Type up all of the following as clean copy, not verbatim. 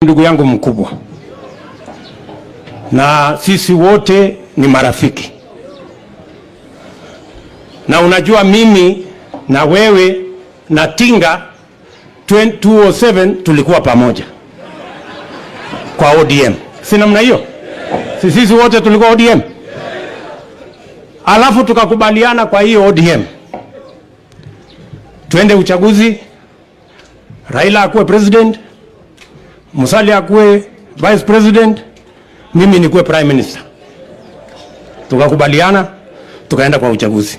Ndugu yangu mkubwa, na sisi wote ni marafiki, na unajua mimi na wewe na Tinga 2007 tulikuwa pamoja kwa ODM, si namna hiyo? Si sisi wote tulikuwa ODM, alafu tukakubaliana kwa hiyo ODM twende uchaguzi, Raila akuwe president, Musalia akuwe vice president, mimi nikuwe prime minister. Tukakubaliana, tukaenda kwa uchaguzi.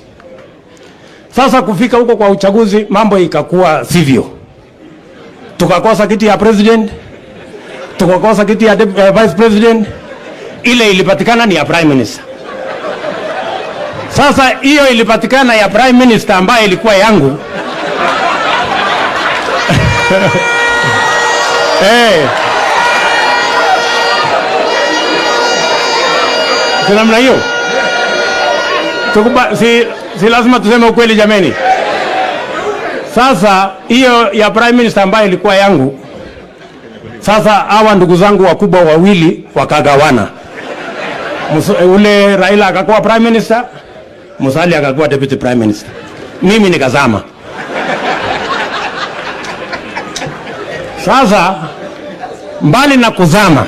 Sasa kufika huko kwa uchaguzi, mambo ikakuwa sivyo, tukakosa kiti ya president, tukakosa kiti ya vice president, ile ilipatikana ni ya prime minister. Sasa hiyo ilipatikana ya prime minister ambayo ilikuwa yangu. Hey. Si namna hiyo? Si lazima tuseme ukweli jameni. Sasa hiyo ya prime minister ambayo ilikuwa yangu, sasa hawa ndugu zangu wakubwa wawili wakagawana. Ule Raila akakuwa prime minister, Musalia akakuwa deputy prime minister. Mimi nikazama. Sasa mbali na kuzama,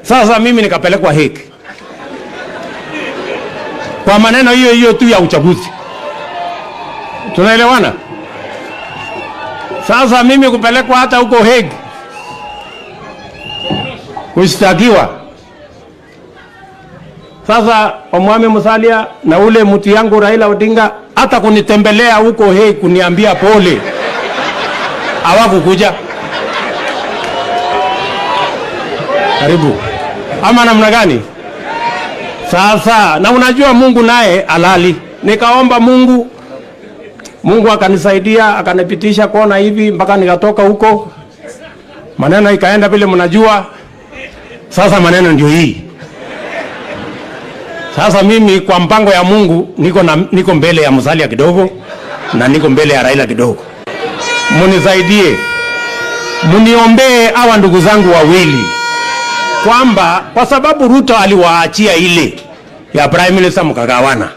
sasa mimi nikapelekwa Hague kwa maneno hiyo hiyo tu ya uchaguzi. Tunaelewana? Sasa mimi kupelekwa hata huko Hague kushtakiwa. Sasa Omwami Musalia na ule mtu yangu Raila Odinga hata kunitembelea huko Hague kuniambia pole hawakukuja. Karibu. Ama namna gani? Sasa na unajua Mungu naye alali. Nikaomba Mungu, Mungu akanisaidia, akanipitisha kona hivi mpaka nikatoka huko. Maneno ikaenda vile mnajua. Sasa maneno ndio hii. Sasa mimi kwa mpango ya Mungu niko mbele ya Musalia kidogo na niko mbele ya Raila kidogo. Munisaidie, muniombee hawa ndugu zangu wawili, kwamba kwa sababu Ruto aliwaachia ile ya prime minister mkagawana.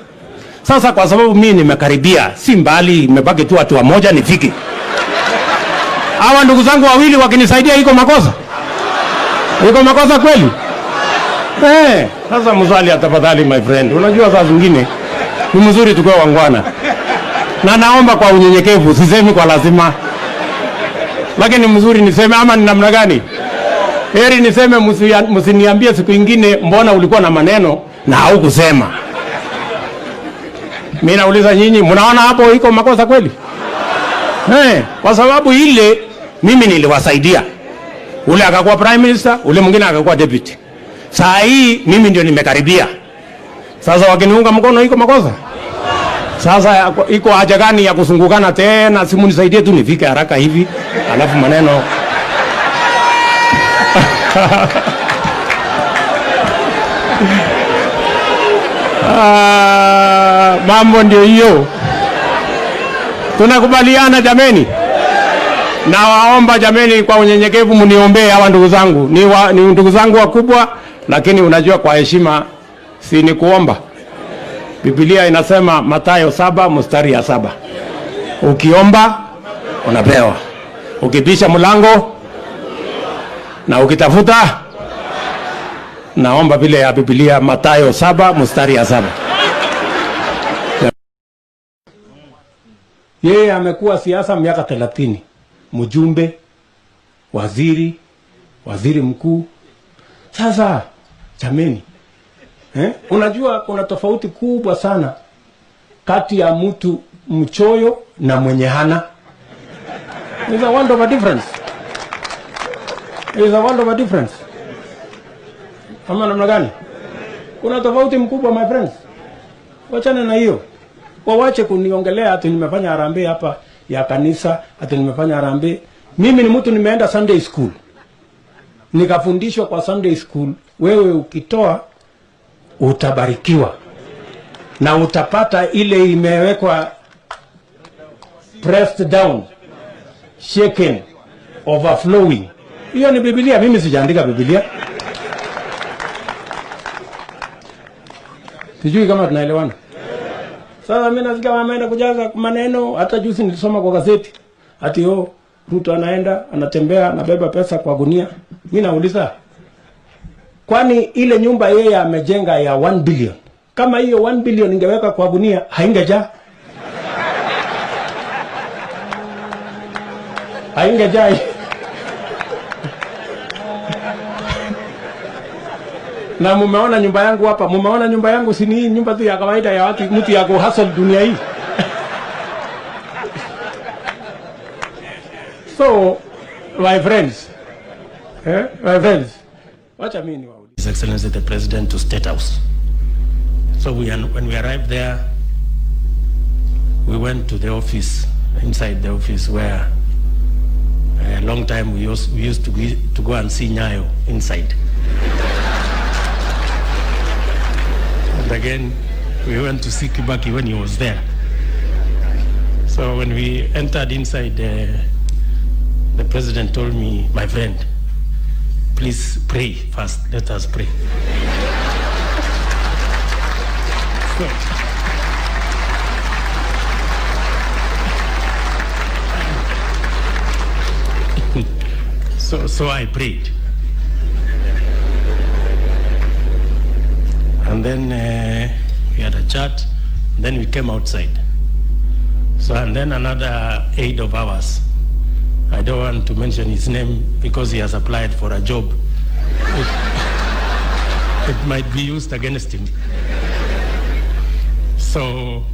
Sasa kwa sababu mimi nimekaribia, si mbali, nimebaki tu hatua moja nifike. Hawa ndugu zangu wawili wakinisaidia, iko makosa? Iko makosa kweli? Sasa Musalia, tafadhali my friend, unajua saa zingine ni mzuri tukiwa wangwana. Na naomba kwa unyenyekevu, sisemi kwa lazima. Lakini mzuri niseme ama ni namna gani? Heri niseme, msiniambie siku ingine mbona ulikuwa na maneno na haukusema. Mimi nauliza nyinyi, mnaona hapo iko makosa kweli? Kwa sababu ile mimi niliwasaidia. Ule akakuwa prime minister, ule mwingine akakuwa deputy. Saa hii mimi ndio nimekaribia. Sasa wakiniunga mkono iko makosa? Sasa iko haja gani ya kusungukana tena? Simu nisaidie tu nifike haraka hivi, alafu maneno. Mambo ndio hiyo. Tunakubaliana jameni? Na waomba jameni kwa unyenyekevu mniombee hawa ndugu zangu. Ni ndugu zangu wakubwa, lakini unajua kwa heshima si ni kuomba. Biblia inasema Mathayo 7 mstari ya 7. Ukiomba unapewa. Ukibisha mlango na ukitafuta. Naomba vile ya Biblia Mathayo 7 mstari ya 7. Yeye amekuwa siasa miaka 30. Mjumbe, waziri, waziri mkuu. Sasa jameni, unajua kuna tofauti kubwa sana kati ya mtu mchoyo na mwenye hana. There's a world of a difference. There's a world of a difference. Ama namna gani? Kuna tofauti mkubwa my friends. Wachana na hiyo. Wawache kuniongelea ati nimefanya harambee hapa ya kanisa, ati nimefanya harambee. Mimi ni mtu nimeenda Sunday school. Nikafundishwa kwa Sunday school, wewe ukitoa utabarikiwa na utapata ile imewekwa pressed down, shaken, overflowing. Hiyo ni Biblia, mimi sijaandika Biblia. Sijui kama tunaelewana. Sasa mimi nasikia wameenda kujaza maneno, hata juzi nilisoma kwa gazeti ati yo Ruto anaenda anatembea anabeba pesa kwa gunia. Mimi nauliza, kwani ile nyumba yeye amejenga ya 1 billion, kama hiyo 1 billion ingeweka kwa gunia haingejaa? Haingejaa. Na mumeona nyumba yangu hapa, mumeona nyumba yangu si ni nyumba tu ya kawaida ya watu, mtu ya kuhustle dunia hii. So my friends, my friends, wacha mimi niwaulize. His Excellency the President to State House. So when we arrived there, we went to the office, inside the office where a long time we used to go and see Nyayo inside. And again, we went to see Kibaki when he was there. So when we entered inside, the president told me, my friend, please pray first. Let us pray. So I prayed. And then we had a chat. Then we came outside. So, and then another aide of ours, I don't want to mention his name because he has applied for a job. It might be used against him. So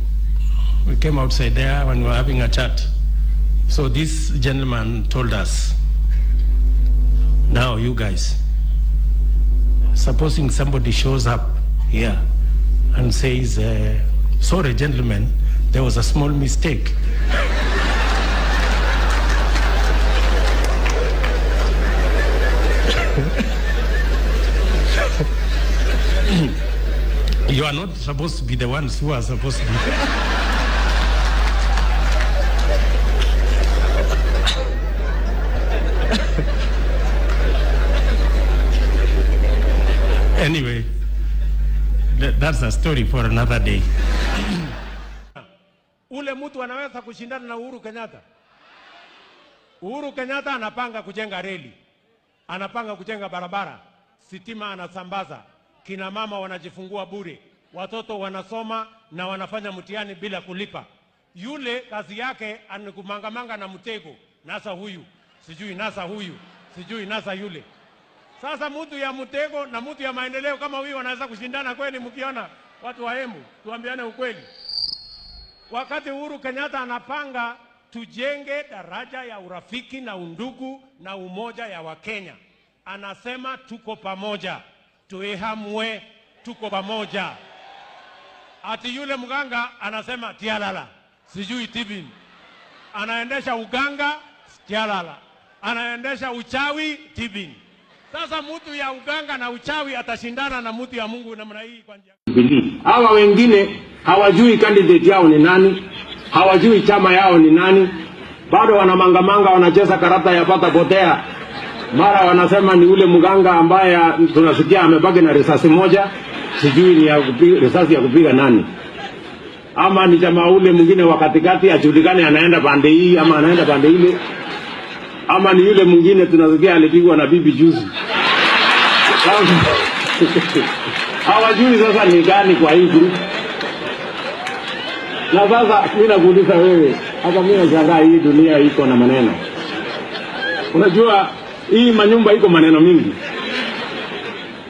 we came outside there when we were having a chat. So this gentleman told us, now you guys, supposing somebody shows up here and says, sorry gentlemen, there was a small mistake. You are not supposed to be the ones who are supposed to be. Anyway, that's a story for another day. Ule mtu anaweza kushindana na Uhuru Kenyatta? Uhuru Kenyatta anapanga kujenga reli, anapanga kujenga barabara, sitima anasambaza, kina mama wanajifungua bure, watoto wanasoma na wanafanya mtihani bila kulipa. Yule kazi yake anikumangamanga na mtego, nasa huyu, sijui nasa huyu, sijui nasa yule. Sasa mtu ya mtego na mtu ya maendeleo kama huyu wanaweza kushindana kweli? Mkiona watu wa Embu, tuambiane ukweli. Wakati Uhuru Kenyatta anapanga tujenge daraja ya urafiki na undugu na umoja ya Wakenya, anasema tuko pamoja, tuihamwe, tuko pamoja. Ati yule mganga anasema tialala, sijui tibin, anaendesha uganga tialala, anaendesha uchawi tibin. Sasa mtu ya uganga na uchawi atashindana na mtu ya Mungu namna hii kwa njia? Hawa wengine hawajui candidate yao ni nani, hawajui chama yao ni nani, bado wanamangamanga, wanacheza karata ya pata potea. Mara wanasema ni ule mganga ambaye tunasikia amebaki na risasi moja, sijui ni ya risasi ya kupiga nani, ama ni jamaa ule mwingine wa katikati ajulikane anaenda pande hii ama anaenda pande ile, ama ni yule mwingine tunasikia alipigwa na bibi juzi. Hawajui sasa ni gani kwa hii group. Na sasa mimi nakuuliza wewe, hata mimi nashangaa hii dunia iko na maneno. Unajua hii manyumba iko maneno mingi.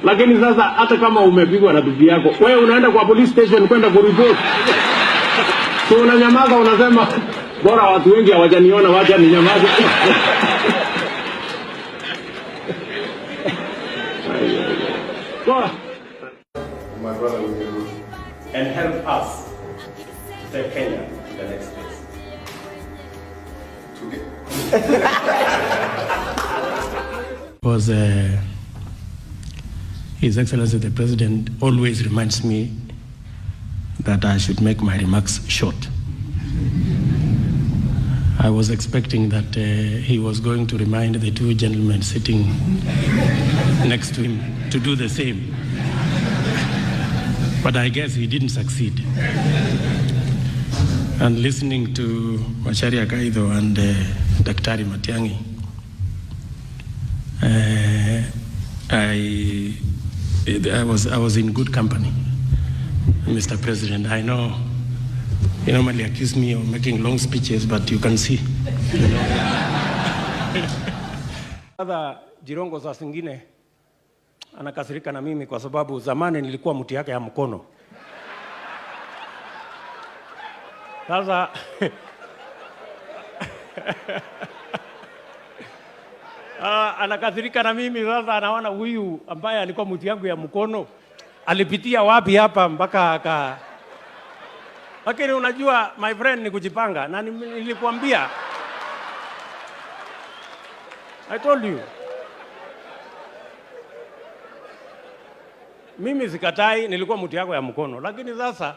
Lakini sasa hata kama umepigwa na bibi yako, wewe unaenda kwa police station kwenda kuripoti. So unanyamaza, unasema bora watu wengi hawajaniona, wacha ninyamaze. My brother William Ruto. And help us to take Kenya to the next phase. Because His Excellency the President always reminds me that I should make my remarks short. I was expecting that he was going to remind the two gentlemen sitting next to him to do the same. But I guess he didn't succeed. And listening to Macharia Kaitho and Daktari Matiang'i, I was in good company. Mr. President, I know you normally accuse me of making long speeches, but you can see. You know. Sasa Jirongo saa zingine anakasirika na mimi kwa sababu zamani nilikuwa mti yake ya mkono. Sasa anakasirika na mimi sasa, anaona huyu ambaye alikuwa mti yangu ya mkono alipitia wapi hapa mpaka aka. Lakini unajua my friend, ni kujipanga, na nilikuambia, I told you, mimi sikatai, nilikuwa mti yako ya mkono, lakini sasa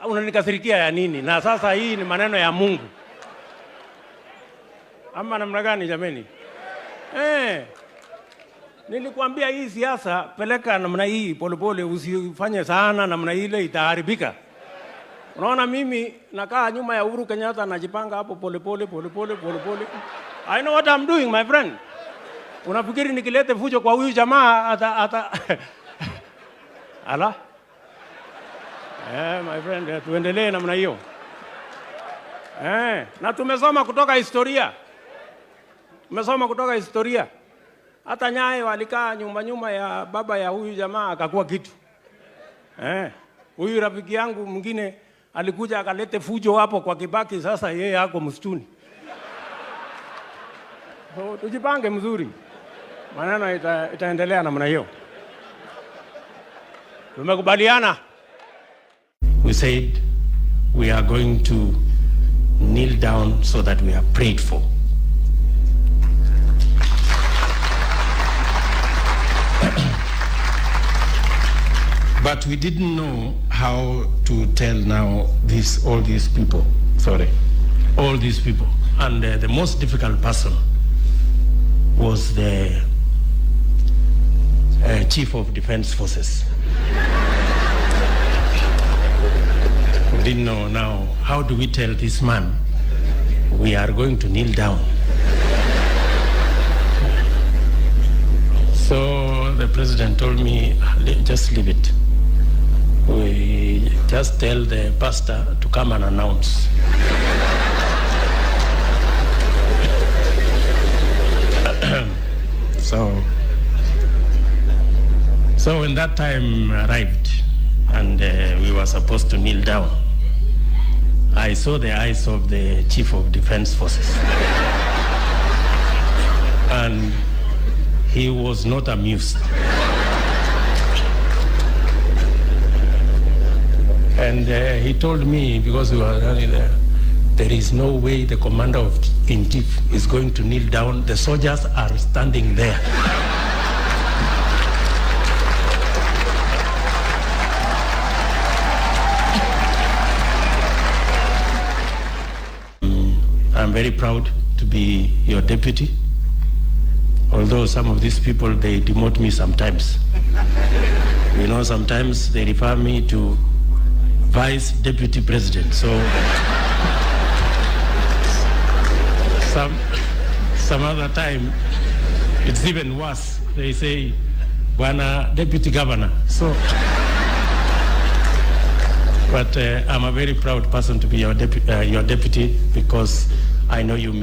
unanikasirikia ya nini? Na sasa hii ni maneno ya Mungu ama namna gani jameni? Nilikuambia hii siasa peleka namna hii polepole, usifanye sana namna ile, itaharibika. Unaona mimi nakaa nyuma ya Uhuru Kenyatta najipanga hapo polepole polepole polepole. I know what I'm doing, my friend. Unafikiri nikilete fujo kwa huyu jamaa ata ala? My friend, tuendelee namna hiyo. Na tumesoma kutoka historia. Tumesoma kutoka historia. Hata Nyayo alikaa nyuma ya baba ya huyu jamaa akakuwa kitu. Huyu rafiki yangu mwingine alikuja akalete fujo hapo kwa Kibaki, sasa yeye ako msituni. So tujipange mzuri. Maneno itaendelea namna hiyo. Tumekubaliana. We said we are going to kneel down so that we are prayed for. But we didn't know how to tell now all these people, all these people. And the most difficult person was the Chief of Defense Forces. We didn't know now, how do we tell this man we are going to kneel down? So the president told me, just leave it. We just tell the pastor to come and announce. So when that time arrived and we were supposed to kneel down, I saw the eyes of the Chief of Defense Forces. And he was not amused. And he told me, because we were running there, there is no way the commander in chief is going to kneel down. The soldiers are standing there. I'm very proud to be your deputy. Although some of these people, they demote me sometimes. You know, sometimes they refer me to Vice Deputy President. So some other time, it's even worse. They say, Bwana Deputy Governor. So, but I'm a very proud person to be your deputy, because I know you mean.